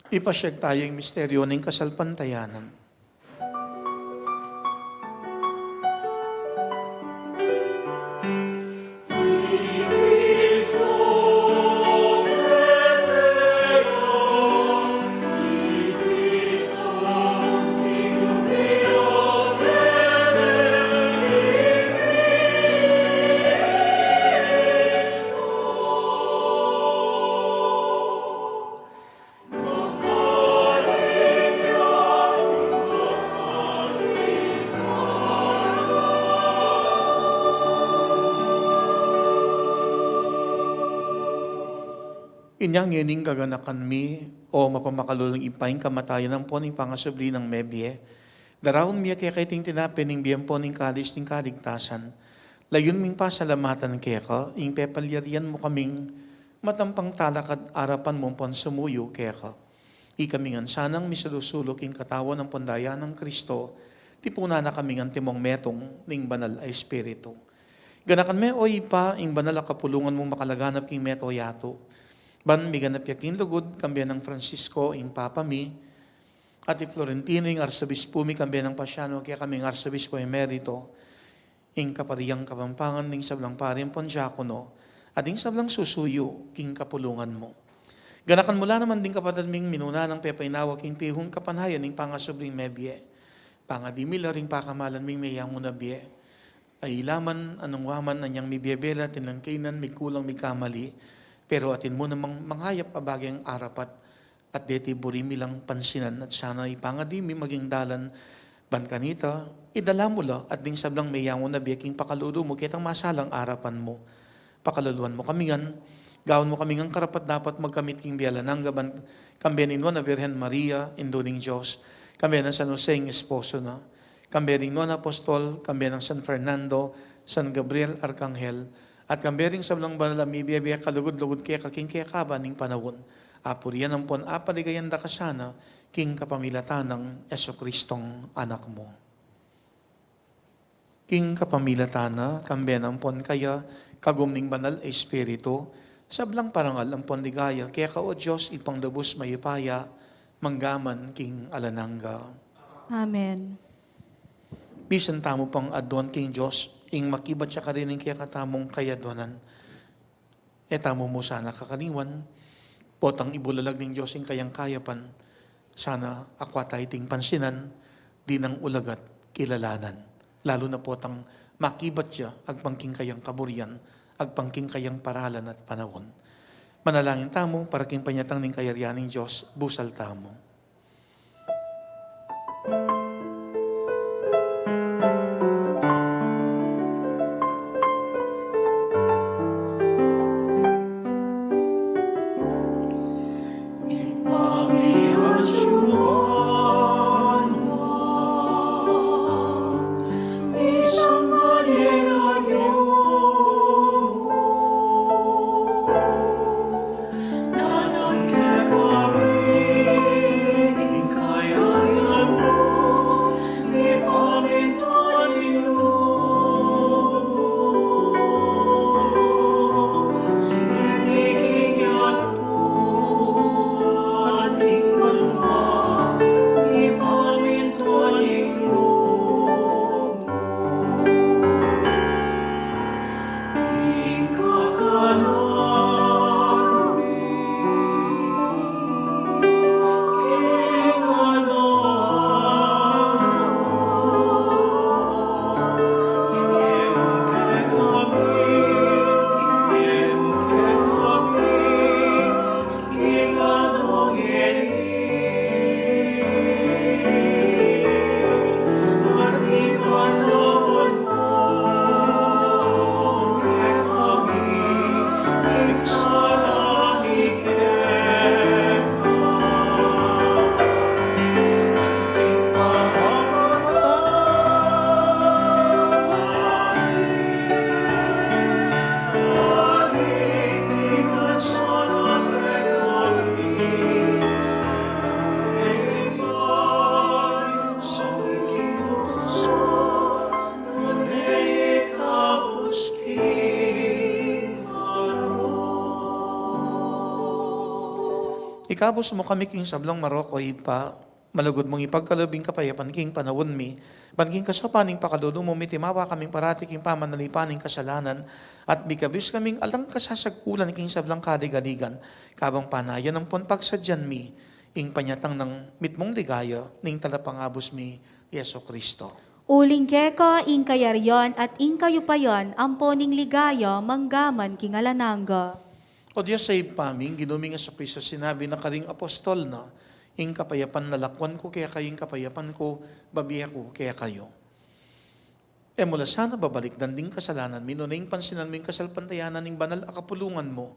Ipasyag tayu ing misteryu ning kasalpantayanan. Inya ngeni gaganakan mi, o mapamakalulung Ibpa, ing kamatayan ampon ing pangasubli nang mebie. Daraun mi keka iting tinape ning bie ampon ing kalis ning kaligtasan. Layun ming pasalamatan keka ing pepalyarian mu kaming matampang talakad arapan mu ampon sumuyu keka. Ikami ngan sanang misulu-sulu king katawan ampon daya nang Kristo, tipunan na kami ngan timong metung ning Banal a Espiritu. Ganakan me, o Ibpa, ing banal a kapulungan mu makalaganap king mabilug a yatu. Ban miganap ya king lugud, kambe nang Francisco, ing Papa mi, at i Florentino, ing Arsobispo mi, kambe nang Pasiano, kekaming Arsobispo Emerito, ing Kaparian Kapampangan, ing sablang pari ampon diakono, at ing sablang susuyu king kapulungan mu. Ganakan mu la naman ding kapatad ming minuna nang pepainawa king pihung kapanhayan ning pangasubling mebie. Pangadi mi la ring pakamalan ming meyangu na bie. Ay laman, anung waman, anyang mibie-bie la, atin lang kainan, mikulang, mikamali, pero atin mu namang mangayap a baging arapat, at deti buri mi lang pansinan, at sana ipangadi mi maging dalan, ban kanita, idala mu la, at ding sablang meyangu na bie king pakalulu mu, ketang masalang arapan mu. Pakaluluan mu kami ngan, gawan mu kami ngan karapat-dapat magkamit king bie alang angga, ban kambe ning Nuan a Virgen Maria, Indu ning Dios, kambe nang San Jose ing esposo na, kambe ring Nuan a Apostol, kambe nang San Fernando, San Gabriel Arkanghel, at kambe ring sablang banal a mibie-bie kalugud-lugud keka king kekaban ning panaun. Apurian ampon apaligayan da ka sana, king kapamilatan nang Jesucristong Anak mu. King kapamilatan na, kambe na ampon kaya, kagum ning Banal a Espiritu, sablang parangal ampon ligaya keka, o Dios, Ibpang lubus mayupaya, mangga man king alang angga. Amen. Misan tamu pang aduan king Dios, ing makibat ya karin ing kekatamung kayadwanan. E tamu mu sana kakalingwan, potang ibulalag ning Dios ing kayang kayapan, sana akwa ta iting pansinan, dinang ulagat kilalanan. Lalu na potang makibat ya, agpang king kayang kaburian, agpang king kayang paralan at panaun. Manalangin tamu, para king panyatang ning kayarian ning Dios, busal tamu. Ikabus mu kami king sablang marok, o Ibpa, malugud mung ipagkalub ing kapayapan king panaun mi, ban king kasaupan ning pakalulu mu mitimawa kaming parati king pamanalipan ning kasalanan, at mikabus kaming alang kasasagkulan king sablang kaligaligan, kabang panayan ampon pagsadyan mi ing panyatang nang mitmung ligaya ning Talapangabus mi, Jesucristo. Uling keka ing kayarian at ing kayupayan ampon ing ligaya mangga man king alang angga. O Dios a Ibpa mi, ing Ginu ming Jesucristo sinabi na karing apostol na, ing kapayapan lalakwan ku kekayu, ing kapayapan ku babie ku kekayu. E mu la sana babalikdan ding kasalanan mi, nune ing pansinan mu ing kasalpantayanan ning banal a kapulungan mu.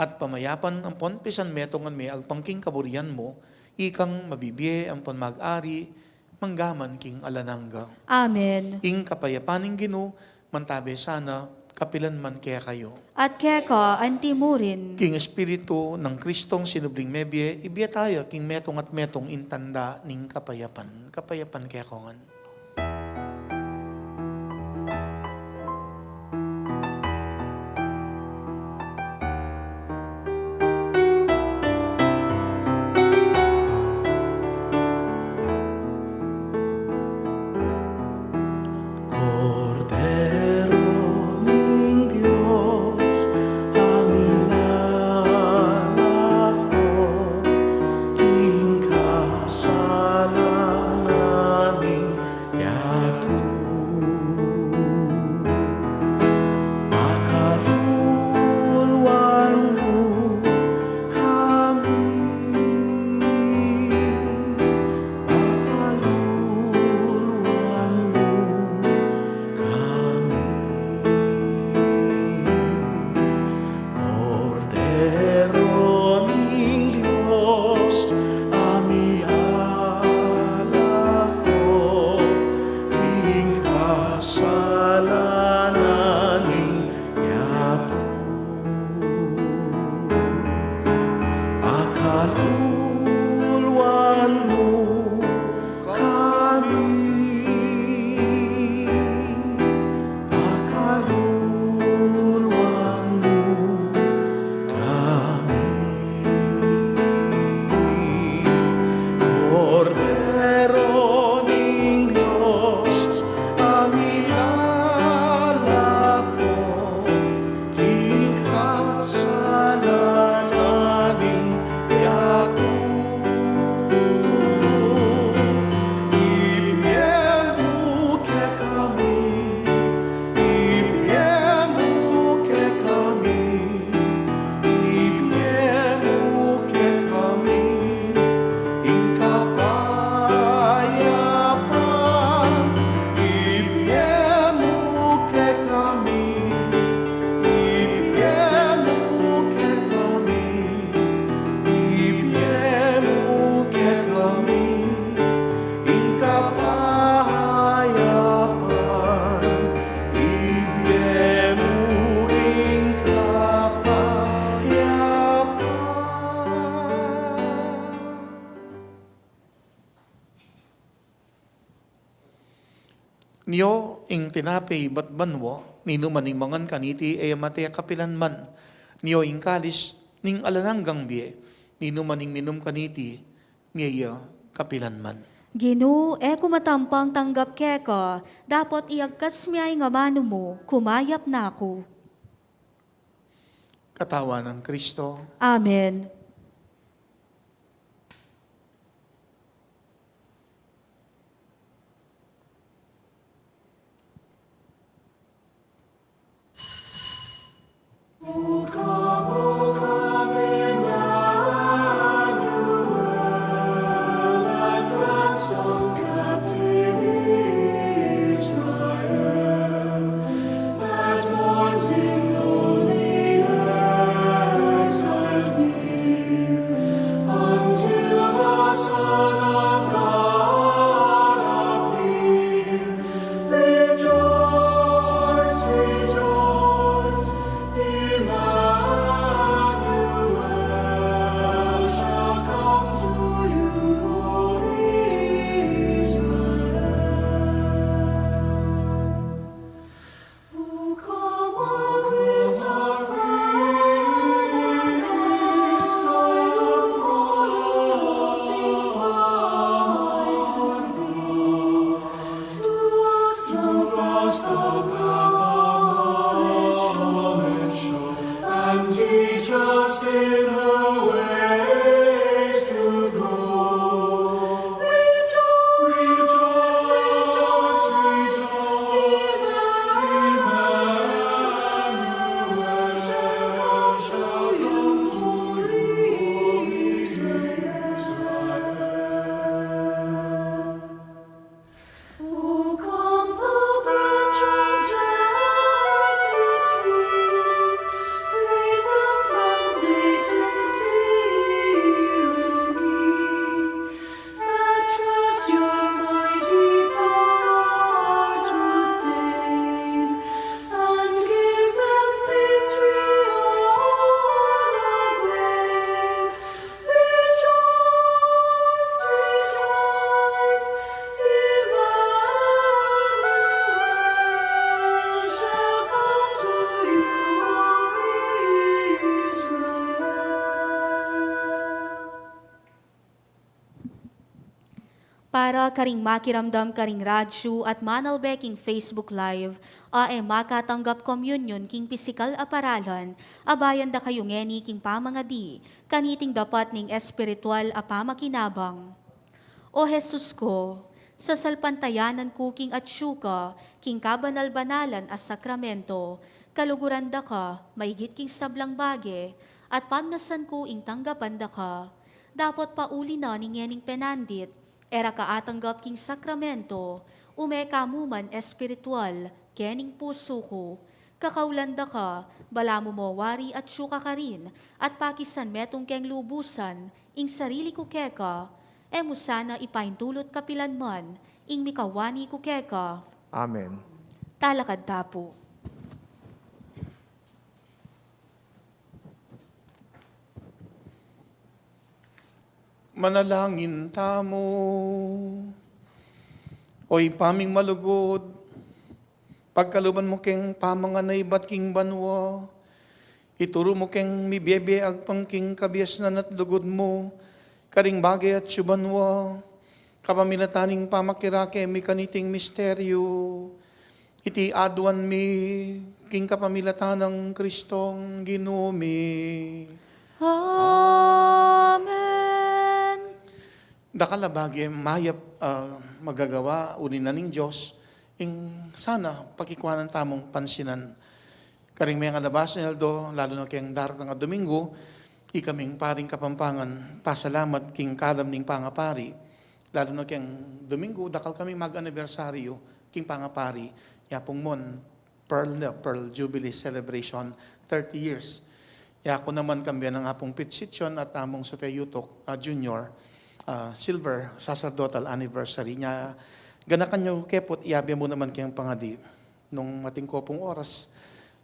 at pamayapan ampon pisanmetungan me agpang king kaburian mu, ikang mabibie ampon mag-ari, manggaman king alang angga. Amen. Ing kapayapan ning Ginu, mantabe sana, kapilan man kekayu. At keka anti mu rin. King Espiritu nang Kristong sinubling mebie, ibie taya king metung at metung ing tanda ning kapayapan. Kapayapan kekongan. Kordero ning Dios, a milalako king kasalanan ning yatu. Pakaluluan mu kami. Pakaluluan mu kami. Kordero ning Dios, a milalako king kasalanan ning yatu. Pakaluluan mu kami. Pakaluluan mu kami. Kordero ning Dios, a milalako king kasalanan ning yatu. Ibie mu kekami, ibie mu kekami, ibie mu kekami ing kapayapan. Ibie mu kekami, ibie mu kekami, ibie mu kekami ing kapayapan. Ibie mu ing kapayapan. Nio ing tinape ibat banua, ninuman ing mangan kaniti, e ya mate kapilan man. Nio ing kalis ning alang anggang bie, ninuman ing minum kaniti, mie ya kapilan man. Ginu, e ku matampang tanggap keka, dapot iyagkas mu ya ing amanu mu, kumayap na ku. Katawan nang Kristo. Amen. Para karing makiramdam karing radyu at manalbe king Facebook Live, a e makatanggap komunyon king pisikal a paralan, abayan da kayu ngeni king pamangadi, kaniting dapat ning espiritual a pamakinabang. O Jesus ku, sasalpantayanan ku king atsu ka, king kabanal-banalan a sakramento, kaluguran da ka, maigit king sablang bage, at pagnasan ku ing tanggapan da ka. Dapot pauli na ning ngening penandit, e ra ka atanggap king sakramento, ume ka mu man espiritual, kening pusu ku. Kakaulan da ka, balamu mo wari atsu ka karin, at pakisan metung keng lubusan, ing sarili ku keka, e mu sana ipaintulut kapilan man, ing mikawani ku keka. Amen. Talakad ta pu. Manalangin tamu. O Ibpa ming malugud, pagkaluban mu keng pamanganaybat king banua, ituru mu keng mibie-bie agpang king kabiasnan at lugud mu, karing bage atsu banua, kapamilatan ning pamakirake mi kaniting misteryu, iti aduan mi king kapamilatan nang Kristong Ginu mi. Amen. Dakal a bage mayap, ah, magagawa uli na ning Dios, ing sana pakikuanan tamung pansinan. Karing mengalabas a aldo, lalu na keng daratang a Domingo, ikaming paring Kapampangan, pasalamat king kalam ning pangapari. Lalu na keng Domingo, dakal kaming mag-anibersaryu king pangapari. Yapung mon, Pearl na, Pearl Jubilee Celebration, thirty years. Yaku naman kambe nang Apung Pit Sitson at Among Sote Yutok, ah, Junior, ah, Silver Sacerdotal Anniversary. Nya, ganakan yu ke pu't iyabe mu naman keng pangadi. Nung atin ku pung oras,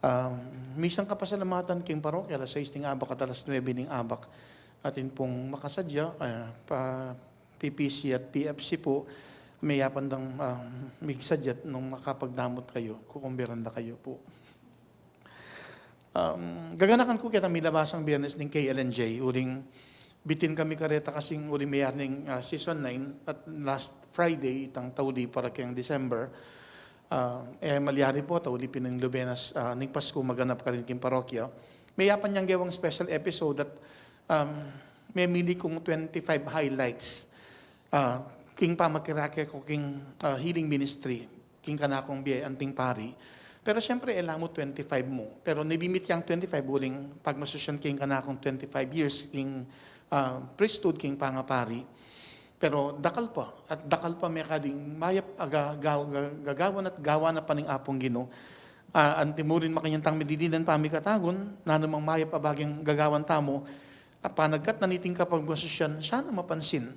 ah, misang kapasalamatan king parokya, alas sais ning abak at alas nuebe ning abak. Atin pung makasadya, ah, pa, P P C at P F C pu, meyapan dang, ah, migsadya nung makapagdamot kayu, kukumbiran da kayu pu. Um, gaganakan ku ketang milabasang Biernes ning K L N J, uling bitin kami kareta kasing uling meyari ning, ah, season nine at last Friday, itang tauli para keng December. Ah, e malyari pu, tauli pin ning Lubenas, ah, ning Pasku maganap karin king parokya. Meyapan yang gewang special episode at, um, memili kung twenty-five highlights, ah, king pamakirake ku king, ah, healing ministry, king kanakung bie anting pari. Pero siyempre, e la mu twenty-five mu. Pero nilimit yang twenty-five uling pagmasusyan king kanakung twenty-five years king, ah, priesthood king pangapari. Pero dakal pa, at dakal pa mekading mayap a ga-, ga-, ga-, gagawan at gawan na pa ning Apung Ginu. Ah, antimurin makanyan tang mididinan pamikatagun, nanu mang mayap a bageng gagawan tamu, a panagkat na niting kapagmasusyan, sana mapansin.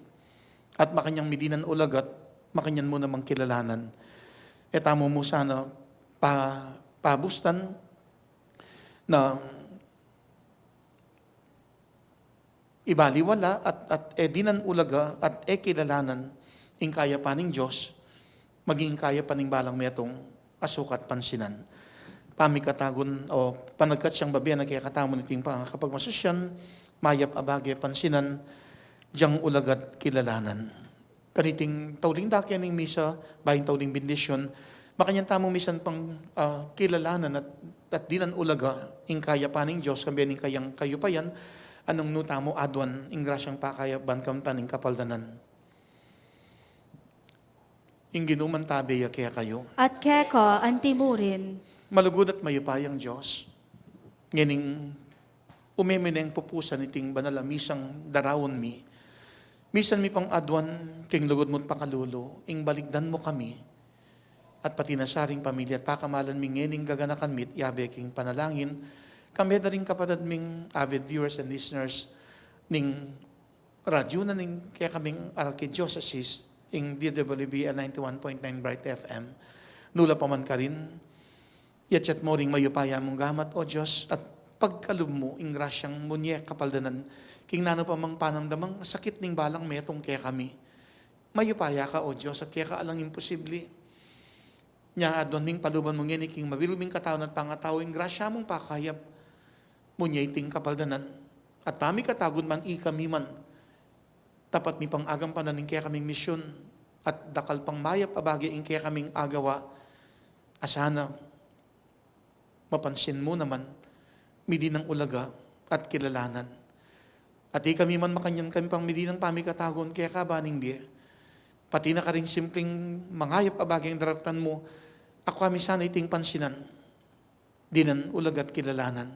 At makanyang midinan ulagat, makanyan mu namang kilalanan. E tamu mu sana pa-, pabustan na ibaliwala at, at e dinan ulaga at e kilalanan ing kayapan ning Dios, maging kayapan ning balang metung a sukat pansinan. Pamikatagun o panagkat siyang babie na kekatamu niting pangakapagmasusyan, mayap a bage pansinan, dyang ulaga't kilalanan. Kaniting tauling dake ning misa, bayu ing tauling bendisyun, makanyan tamu misan pang, ah, kilalanan at, at dinan ulaga ing kayapan ning Dios, kambe ning kayang kayupayan, a nung nu tamu aduan ing grasyang pakayap ban kamtan ing kapaldanan. Ing Ginu mantabe ya kekayu. At keka antimurin. Malugud at mayupayang Dios, ngening ume mi neng pupusan iting banal a misang daraun mi. Misan mi pang aduan king lugud mu't pakalulu, ing balikdan mu kami. At pati na saring pamilya at pakamalan mi ngening gaganakan mi't yabe king panalangin, kambe da ring kapatad ming avid viewers and listeners ning radyu na ning kekaming arkidiocese, ing D W B L ninety-one point nine Bright F M. Nula pa man karin, yatsat mu ring mayupaya mung gamat, O Dios, at pagkalub mu ing grasyang munye kapaldanan king nanu pa mang panamdamang sakit ning balang metung kekami. Mayupaya ka, O Dios, at keka alang imposibli. Nya aduan ming paluban mu ngeni king mabilug ming katawan at pangatau ing grasya mung pakayap. Munye iting kapaldanan. At pamikatagun man ikami man, tapat mi pang agampanan ing kekaming misyun, at dakal pang mayap a bage ing kekaming agawa, a sana mapansin mu naman, mi dinang ulaga at kilalanan. At ikami man makanyan kami pang mi dinang pamikatagun keka ba ning bie. Pati na karing simpling mangayap a bageng daratnan mu, akwa mi sana iting pansinan, dinan ulaga at kilalanan.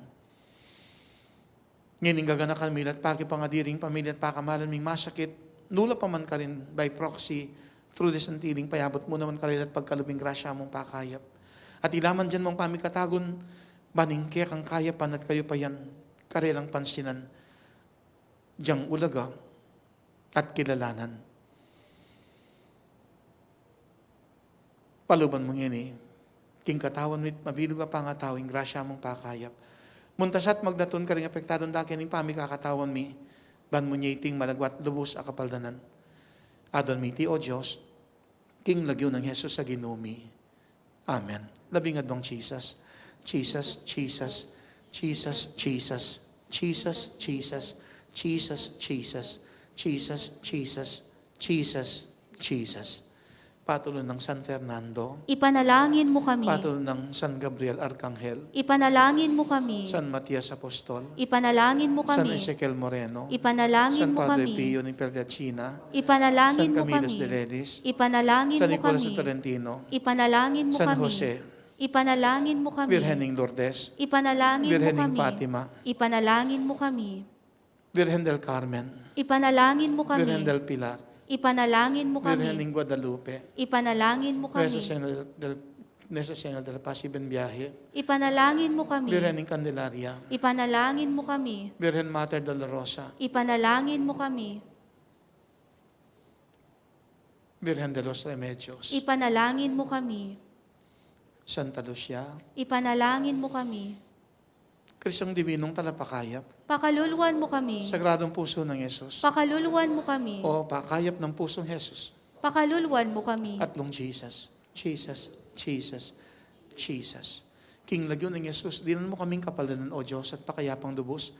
Ngening gaganakan mi la't pakipangadiring pamilya at pakamalan ming masakit, nula pa man karin by proxy, through the santiling payabut mu naman karela't pagkalub ing grasya mung pakayap. At ila man dian mung pamikatagun, ba ning kekang kayapan at kayupayan, karelang pansinan, diang ulaga at kilalanan. Paluban mu ngeni king katawan mi't mabilug a pangatau ing grasya mung pakayap. Munta sa't magdatun karing apektadun da kening pamikakatawan mi, ban mu ne iting malagwa at lubus a kapaldanan. Aduan mi iti, O Dios, king lagyu nang Jesus a Ginu mi. Amen. Labing adwang Jesus. Jesus, Jesus, Jesus, Jesus, Jesus, Jesus, Jesus, Jesus, Jesus, Jesus, Jesus, Jesus. Patulun nang San Fernando. Ipanalangin mu kami. Patulun nang San Gabriel Arkanghel. Ipanalangin mu kami. San Matias Apostol. Ipanalangin mu San kami. Ezekiel Moreno. Ipanalangin San mu Padre kami. Pio ni Pietrelcina. Ipanalangin San mu Camilo kami. De Ledis. Ipanalangin San mu Nicolas kami. Tolentino. Ipanalangin mu San kami. Jose. Ipanalangin mu kami. Birhen ning Lourdes. Ipanalangin mu Birhen ning kami. Fatima. Ipanalangin mu kami. Virgen del Carmen. Ipanalangin mu kami. Virgen del Pilar. Ipanalangin mu kami. Virgen ning Guadalupe. Ipanalangin mu kami. Nuestra Señora del, del, Nuestra Señora del Paz y Buen Viaje. Ipanalangin mu kami. Virgen ning Candelaria. Ipanalangin mu kami. Virgen Mater Dolorosa. Ipanalangin mu kami. Virgen de los Remedios. Ipanalangin mu kami. Santa Lucia. Ipanalangin mu kami. Kristong Dibinong Talapakayap. Pakaluluan mu kami. Sagradong Puso ng Jesus. Pakaluluan mu kami. O pakayap ng Pusong Jesus. Pakaluluan mu kami. Atlung Jesus. Jesus, Jesus, Jesus. King lagyu nang Jesus, dinan mu kaming kapaldanan, O Dios, at pakayapang lubus,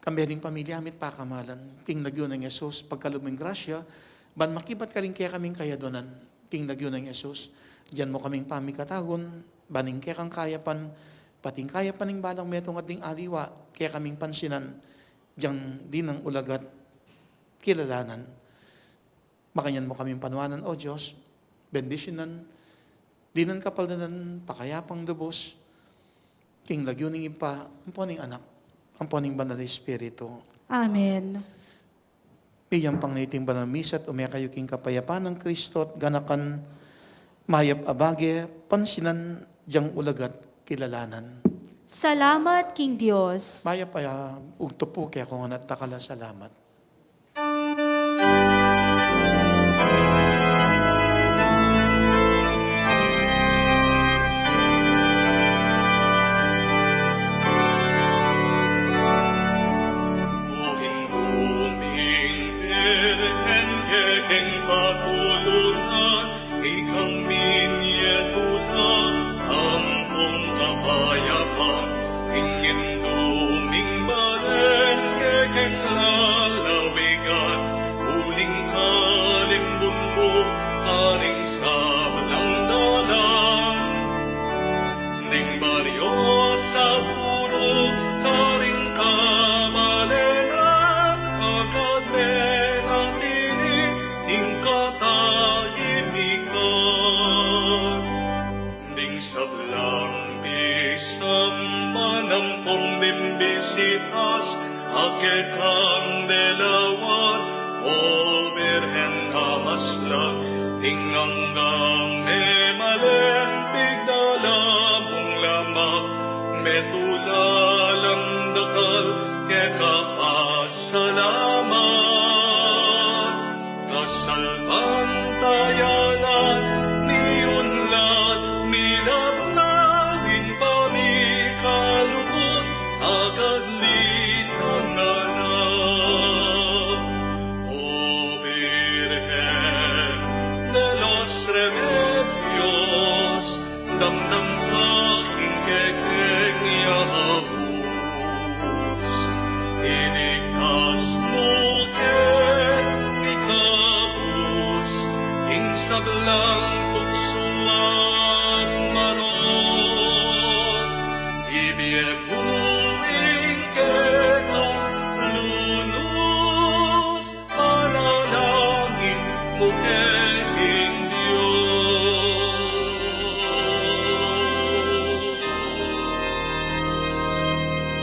kambe ring pamilya mi't pakamalan. King lagyu nang Jesus, pagkalub mung grasya, ban makibat karing kekaming kayaduanan. King lagyu nang Jesus, dinan mu kaming pamikatagun, ban ing kekang kayapan, pati ing kayapan ning balang metung at ding aliwa, kekaming pansinan, dinan ulaga at kilalanan. Makanyan mu kaming panuanan, O Dios, bendisyunan, dinan kapaldanan, pakayapang lubus, king lagyu ning Ibpa, ampo ning Anak, ampo ning Banal a Espiritu. Amen. Miyayapang na iting banal a misa at ume kayu king kapayapan nang Kristo at ganakan mayap a bage, pansinan, diang ulaga at kilalanan. Salamat king Dios. Mayap a ugto pu kekongan at dakal a salamat. O Indung Birhen, kekeng patulunan, ikang minie tula ampong kapayapan, ing Indung Balen, kekeng lalawigan, uling kalimbun mu karing sablang dalan. Ning baryo sa puru karing kamalenan, agad me na tini ing katahimikan. Ding sablang bisamban ampong bimbisitas, a kekang delawan, O Birhen a maslag, ing anggang memalen, pigdala mung lamak, metula lang dakal, keka pasalamat. Kasalpantayanan, miunlad, milagnan, ing pamikalugud, agad linangan na. O Virgen de los Remedios, King